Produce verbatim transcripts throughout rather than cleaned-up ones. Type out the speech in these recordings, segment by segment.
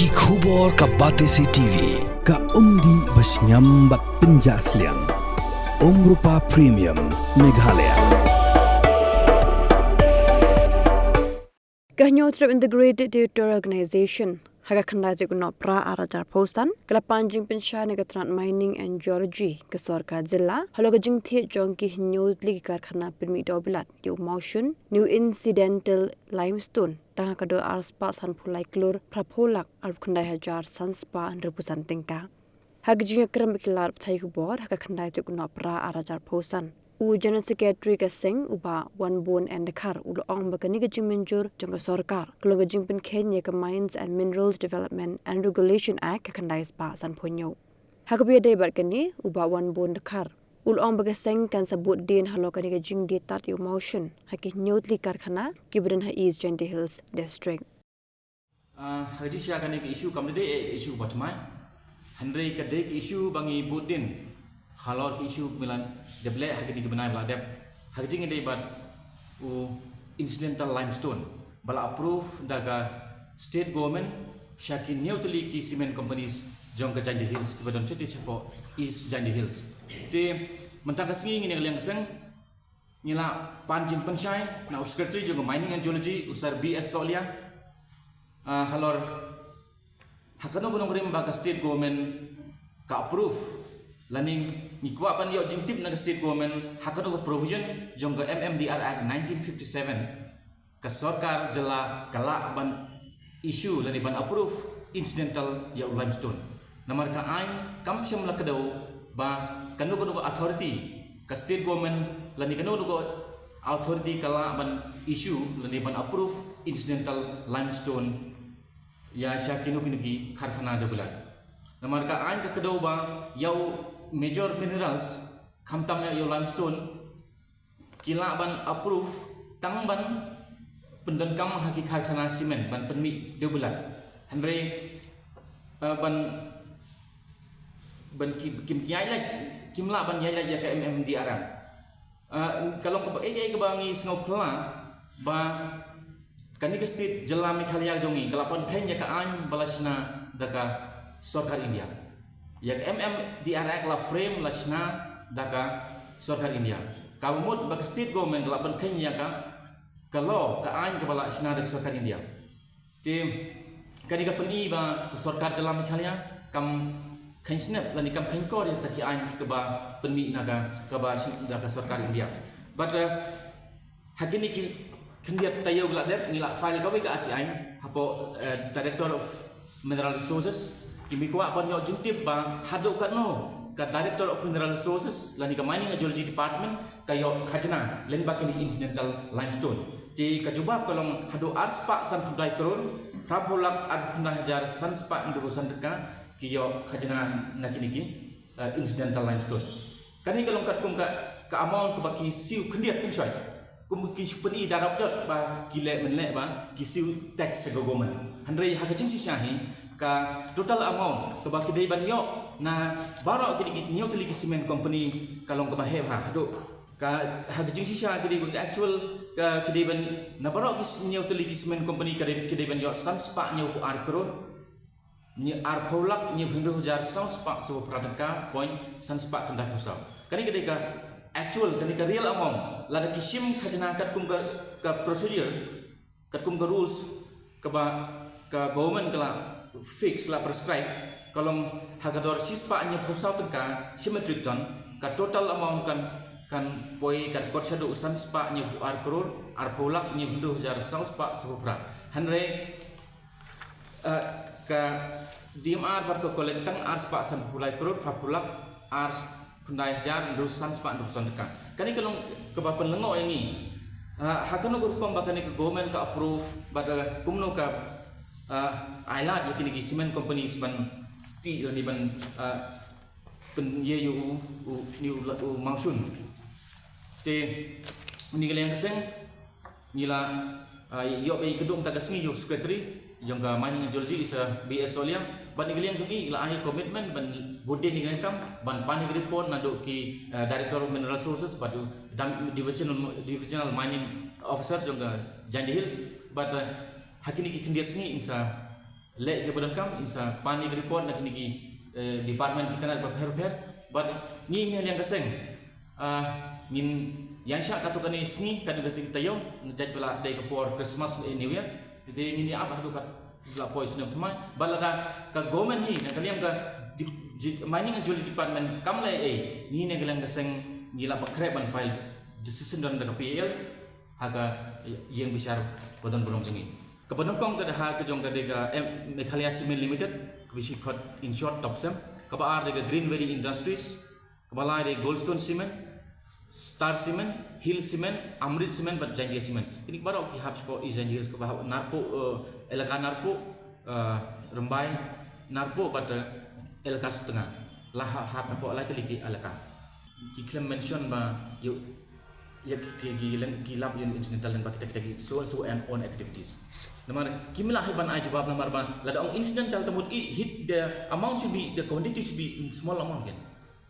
Ki khubor ka Batesi T V, ka umdih ba shngiam bad pynjah sliang. Umrupa Premium, Meghalaya. Ka Hynñiewtrep Integrated Territorial Organization ha ka khyndai tarik u Nohprah ar hajar arphew san ka la pan jingpynshai na ka tnat Mining and Geology ka sorkar jylla halor ka jingthied jong ki hynñiew tylli ki karkhana pynmih dewbilat ïa u mawshun ne u incidental limestone tang ha ka dor arspah sanphew lai klur phraphew lak arphew khyndai hajar sanspah hynriewphew san tyngka. Ha ka jingïakren bad ki lad pathai khubor ha ka khyndai tarik u Nohprah ar hajar arphew san, u General Secretary ka seng u Bah Wanbun N Dkhar u la ong ba kane ka jingmynjur jong ka sorkar ka long ka jingpynkheiñ ïa ka Mines and Minerals Development and Regulation Act ka khyndai spah sanphew hynñiew. Ha kaba ïadei bad kane, u Bah Wanbun Dkhar u la ong ba ka seng kan sa bud dien halor kane ka jingdie tad ïa u mawshun ha ki hynñiew tylli ki karkhana kiba don ha East Jaintia Hills District. Ah, ha ka jingshisha kane ka issue kam dei eh ka issue ba thymmai. Hynrei ka dei ka issue ba ngi bud dien halor ka issue ba ngi la dep leh ha kine ki bnai ba la dep. Ha ka jingïadei bad u incidental limestone ba la approve da ka state government sha ki hynñiew tylli ki cement companies jong ka Jaintia Hills kiba don shati shapoh East Jaintia Hills. Te mynta ka sngi ngin ïa ka liang ka seng ngi la pan jingpynshai na u secretary jong ka Mining and Geology u Sir B S Sohliya. Ah, halor ha kano ka nongrim ba ka state government ka approve lane ngi kwah ban ïoh jingtip na ka state government ha kano ka provision jong ka M M D R Act nineteen fifty-seven ka sorkar jylla ka lah ban issue lane ban approve incidental ïa u limestone. Namar ka aiñ kam shym la kdew ba kano kano ka authority ka state government lane kano kano ka authority ka lah ban issue lane ban approve incidental limestone ïa sha kino kino ki karkhana dewbilat. Namar ka aiñ ka kdew ba ïa u major minerals khamtam ïa u limestone ki lah ban approve tang ban pyndonkam ha ki karkhana cement ban pynmih dewbilat. Hynrei, eh, ban, ban ki, kim ki ïaid lait, kim lah ban ïaid lait ïa ka M M D R Act. Eh, ka long kaba eh, eh, kaba ngi sngew phylla ba kane ka state jylla Meghalaya jong ngi ka la pynkheiñ ïa ka aiñ ba la shna da ka sorkar India. Ïa ka M M D R Act la frame la shna da ka sorkar India. Kaba mut ba ka state government ka la pynkheiñ ïa ka, ka law, ka aiñ kaba la shna da ka sorkar India. Te kane ka pyni ba ka sorkar jylla Meghalaya kam kheiñ snep lane kam kheiñ kor ïa kita ki aiñ kiba pynmih na ka, kaba shna da ka sorkar India. But, eh, ha kine ki khyndiat taïew ki la dep ngi la file kawei ka R T I hapoh, eh, Director of Mineral Resources. Ngi kwah ban ïoh jingtip ba haduh katno ka Director of Mineral Resources lane ka Mining and Geology Department ka ïoh khajna lyngba kine incidental limestone. Te ka jubab ka long haduh arspah sanphew lai klur phraphew lak arphew khyndai hajar sanspah hynriewphew san tyngka ki ïoh khajna na kine ki, eh, incidental limestone. Kane ka long katkum ka, ka amount kaba ki siew khyndiat khynshoi. Kum ki shu pyni da rap jot ba ki leh mynleh ba ki siew tax sha ka government. Hynrei ha ka jingshisha hi ka total amount kaba ki dei ban ïoh na baroh kine ki hynñiew tylli ki cement company ka long kaba heh bha haduh ka, ha ka jingshisha ki dei ban actual, ka, ki dei ban na baroh ki hynñiew tylli ki cement company ka dei, ki dei ban ïoh sanspah hynñiewphew ar klur. Hynñiew, arphew lak hynñiewphew hynriew hajar saw spah saw phra tyngka point sanspah khyndai phew saw. Kane ka dei ka actual, kane ka real amount. Lada ki shim khajna katkum ka, ka procedure, katkum ka rules, kaba ka government ka la fix, la prescribe, ka long ha ka dor shispah hynñiewphew saw tyngka shi metric ton, ka total amount kan, kan poi, kan kot shaduh sanspah hynñiewphew ar klur arphew lak hynñiewphew hynriew hajar saw spah saw phra. Hynrei, eh, ka D M R bad ka collect tang arspah sanphew lai klur phraphew lak ar khyndai hajar hynriew sanspah hynriew san tyngka. Kane ka long kaba pynlyngngoh ïa ngi. Eh, ha kano ka rukom ba kane ka government ka approve bad, eh, kumno ka, eh, ai lad ïa kine ki cement companies ban stieh lane ban, eh, pynïaid ïa u, u, ne u, u mawshun. Te une ka liang ka seng ngi la, ah, ïoh ba ïakynduh mynta ka sngi ïa u secretary jong ka Mining and Geology, i Sir B S Sohliya. Bad na ka liang jong ngi la ai commitment ban bud dien ïa kane ka kam, ban pan ïa ka report naduh ki, ah, Director of Mineral Resources bad u dam-, Divisional, Divisional Mining Officer jong ka Jaintia Hills. Bad, ah, ha kine ki khyndiat sngi ngin sa leh ki ba donkam, in sa pan ïa ki report na kine ki, eh, department ki tnat ba pher pher. Bad ngi ne liang ka seng, ah, ngin ïaishah katto katne sngi, katto katne taïew, jait ba la dei ka por Christmas ne New Year. Te ngin ïa ap haduh katba la poi snem thymmai. Bad lada ka government hi, na ka liang ka di-, di-, mining and geology department kam leh ei, ngi ne ka liang ka seng ngi lah ban khreh ban file decision don da ka P A L ha ka ïing bishar ba don burom jong ngi. Kaba nyngkong ka dei ha ka jong ka dei ka, em, Meghalaya Cement Limited, kaba shi khot in short Topcem. Kaba ar dei ka Green Valley Industries, kaba lai dei Goldstone Cement, Star Cement, Hill Cement, Amrit Cement bad Jaintia Cement. Kine baroh ki hap shapoh East Jaintia Hills, kaba hap Narpuh, eh, elaka Narpuh, eh, Rymbai, Narpuh bad, eh, elaka Sutnga. La ha-, hap shapoh lai tylli ki elaka. Ki khlem mention ba ïa, ïa ki, ki, ki leng ki lap ïa u incidental land ba kita, kita ki so and so and own activities. Namar kim lah hi ban ai jubab, namar ba lada ong incidental, ka mut i hit, the amount should be, the quantity should be in small amount kan.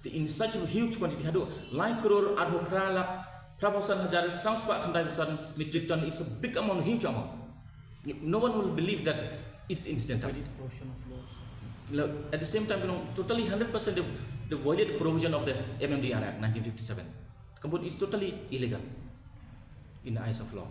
The in such a huge quantity, haduh lai klur arphew phra lak, phra phew san hajar saw spah khyndai phew san metric ton, it's a big amount, huge amount. No one will believe that it's incidental. Violate provision of law also. Like, at the same time, you know, totally hundred percent they, they violate the provision of the M M D R Act nineteen fifty-seven. Ka mut it's totally illegal in the eyes of law.